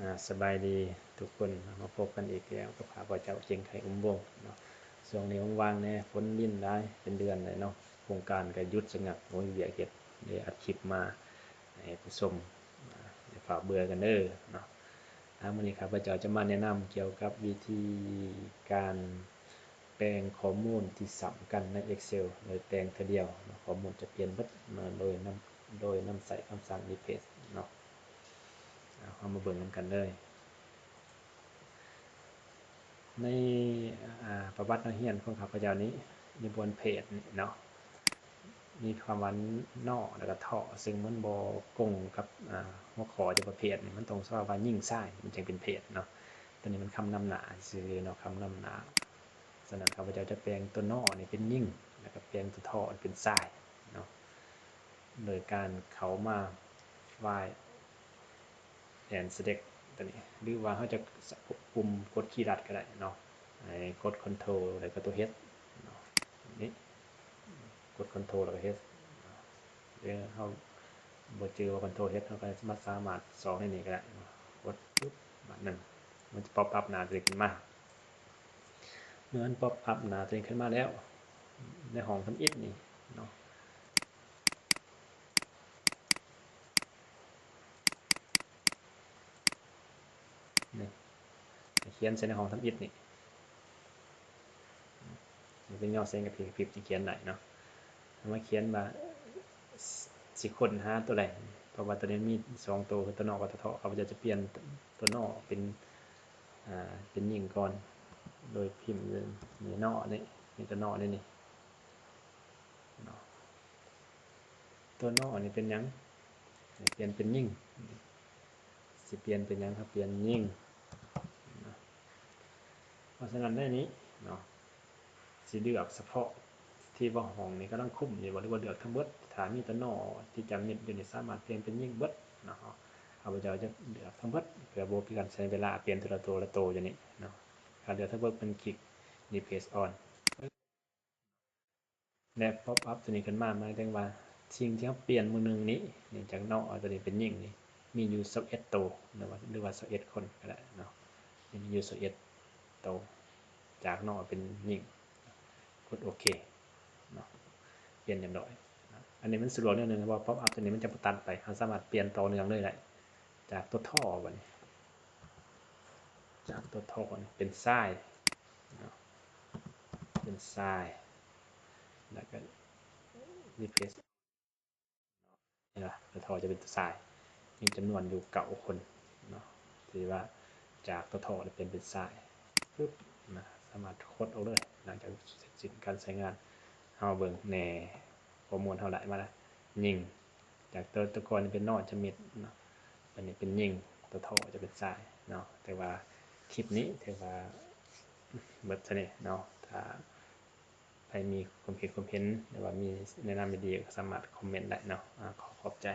ອາ ສະບາຍດີທຸກຄົນ, ມາພົບກັນອີກແລ້ວກັບຂ້າພະເຈົ້າ ເກັ່ງໄຄ ອຸ້ມວົງເນາະ. ຊ່ວງນີ້ວ່າງໆແດ່, ຝົນລິນຫຼາຍ ເປັນເດືອນແລ້ວເນາະ, ໂຄງການກໍຢຸດສະງັກ, ບໍ່ມີວຽກເຮັດ, ເລີຍອັດຄລິບມາໃຫ້ຜູ້ຊົມ ອາ ໄດ້ຟ້າວເບື່ອກັນເດີເນາະ. ອາ ມື້ນີ້ຂ້າພະເຈົ້າຈະມາແນະນຳກ່ຽວກັບວິທີການ ແປງຂໍ້ມູນທີ່ຊ້ຳກັນໃນ Excel ໂດຍແປງເທື່ອດຽວເນາະ, ຂໍ້ມູນຈະປ່ຽນເບິດເນາະ ໂດຍນຳ ໂດຍນຳໃຊ້ຄຳສັ່ງ replace ເນາະ. ເຮົາມາເບິ່ງນຳກັນເລີຍ. ໃນ ອາ ປະຫວັດນັກຮຽນຂອງຂ້າພະເຈົ້ານີ້ ຢູ່ບົນເພຈນີ້ເນາະ ມີຄຳວ່າເນາະ ແລ້ວກໍເທາະ ຊຶ່ງມັນບໍ່ກົງກັບ ອາ ຫົວຂໍ້ທີ່ວ່າເພຈນີ້, ມັນຕ້ອງສະບັບວ່າຍິງຊາຍ ມັນຈຶ່ງເປັນເພຈເນາະ. ຕົວນີ້ມັນຄຳນຳໜ້າຊື່ເນາະ, ຄຳນຳໜ້າ. ສະນັ້ນ ຂ້າພະເຈົ້າຈະແປງຕົວເນາະນີ້ເປັນຍິງ ແລ້ວກໍແປງຕົວເທາະເປັນຊາຍເນາະ ໂດຍການເຂົ້າມາ Y and select ຕົວນີ້ ຫຼືວ່າເຮົາຈະ ປຸ່ມກົດຄີລັດກໍໄດ້ເນາະ, ໃຫ້ກົດ Ctrl ແລ້ວກໍຕົວ H ເນາະ. ນີ້ ກົດ Ctrl ແລ້ວກໍ H ເນາະ, ຫຼືເຮົາບໍ່ຈື່ວ່າ Ctrl H ເຮົາກໍມາສາມາດຊອກໃນນີ້ກໍໄດ້ເນາະ. ກົດປຶບ ບາດໜຶ່ງ ມັນຈະ pop up ໜ້າຕົວນີ້ຂຶ້ນມາ. ເມື່ອມັນ pop up ໜ້າຕົວນີ້ຂຶ້ນມາແລ້ວ ໃນຫ້ອງທຳອິດນີ້ເນາະ ນີ້ ໃຫ້ຂຽນໃສ່ໃນຫ້ອງທຳອິດນີ້, ເປັນຫຍໍ້ເສັງກັບພິມ ພິມຈະຂຽນໄດ້ເນາະ. ເຮົາມາຂຽນວ່າ ຊິຄົ້ນຫາຕົວໃດ, ເພາະວ່າຕົວນີ້ມີສອງຕົວ ຄືຕົວເນາະກັບຕົວເທາະ. ຂ້າພະເຈົ້າຈະປ່ຽນຕົວເນາະເປັນ ອາ ເປັນຍິງກ່ອນ ໂດຍພິມເນາະນີ້, ມີຕົວເນາະໃນນີ້ເນາະ. ຕົວເນາະນີ້ເປັນຫຍັງ? ໃຫ້ປ່ຽນເປັນຍິງ. ຊິປ່ຽນເປັນຫຍັງ? ເຮົາປ່ຽນຍິງເນາະ. ເພາະສະນັ້ນໃນນີ້ເນາະ ຊິເລືອກສະເພາະທີ່ວ່າຫ້ອງນີ້ກຳລັງຄຸມຢູ່ບໍ່ ຫຼືວ່າເລືອກທັງເບິດ? ຖ້າມີຕົວເນາະທີ່ຈຳເນັດຢູ່ນີ້ ສາມາດປ່ຽນເປັນຍິງເບິດເນາະ. ຂ້າພະເຈົ້າຈະເລືອກທັງເບິດ ເພື່ອບໍ່ເປັນການເສຍເວລາປ່ຽນແຕ່ລະໂຕລະໂຕຢູ່ນີ້ເນາະ. ຖ້າເລືອກທັງເບິດ ມັນຄລິກ replace all ແລະ pop up ຕົວນີ້ຂຶ້ນມາ ໝາຍເຖິງວ່າສິ່ງທີ່ເຮົາປ່ຽນມື້ໜຶ່ງນີ້ ນີ້ຈາກເນາະ ເອົາຕົວນີ້ເປັນຍິງນີ້ ມີຢູ່ຊາວເອັດໂຕ ຫຼືວ່າ ຫຼືວ່າຊາວເອັດຄົນກໍໄດ້ເນາະ. ມີຢູ່ຊາວເອັດໂຕ ຈາກເນາະເປັນຍິງ, ກົດໂອເຄເນາະ, ປ່ຽນຮຽບຮ້ອຍ. ອັນນີ້ມັນສະດວກແນວໜຶ່ງ ເພາະວ່າ pop up ຕົວນີ້ມັນຈະບໍ່ຕັດໄປ, ເຮົາສາມາດປ່ຽນຕໍ່ເນື່ອງເລີຍໄດ້. ຈາກຕົວເທາະບັດນີ້ ຈາກຕົວເທາະນີ້ເປັນຊາຍເນາະ, ເປັນຊາຍ ແລ້ວກໍ replace ເນາະ. ເຫັນບໍ່? ຕົວເທາະຈະເປັນຊາຍ ມີຈຳນວນຢູ່ເກົ້າຄົນເນາະ, ທີ່ວ່າຈາກຕົວເທາະໄດ້ປ່ຽນເປັນຊາຍ ປຶບນະ, ສາມາດກົດອອກເລີຍ. ຫຼັງຈາກເສັດສິ້ນການໃຊ້ງານ ເຮົາເບິ່ງແດ່ ຂໍ້ມູນເຮົາໄດ້ມາແລ້ວ ຍິງ ຈາກຕົວ ຕົວກ່ອນເປັນເນາະ ຈະເມັດເນາະ, ບັດນີ້ເປັນຍິງ ຕົວເທາະຈະເປັນຊາຍເນາະ. ແຕ່ວ່າຄລິບນີ້ຖືວ່າເບິດເທົ່ານີ້ເນາະ. ຖ້າໃຜມີຄວາມຄິດຄວາມເຫັນ ຫຼືວ່າມີແນະນຳດີໆ ກໍສາມາດຄອມເມັນໄດ້ເນາະ. ອາ ຂໍຂອບໃຈ.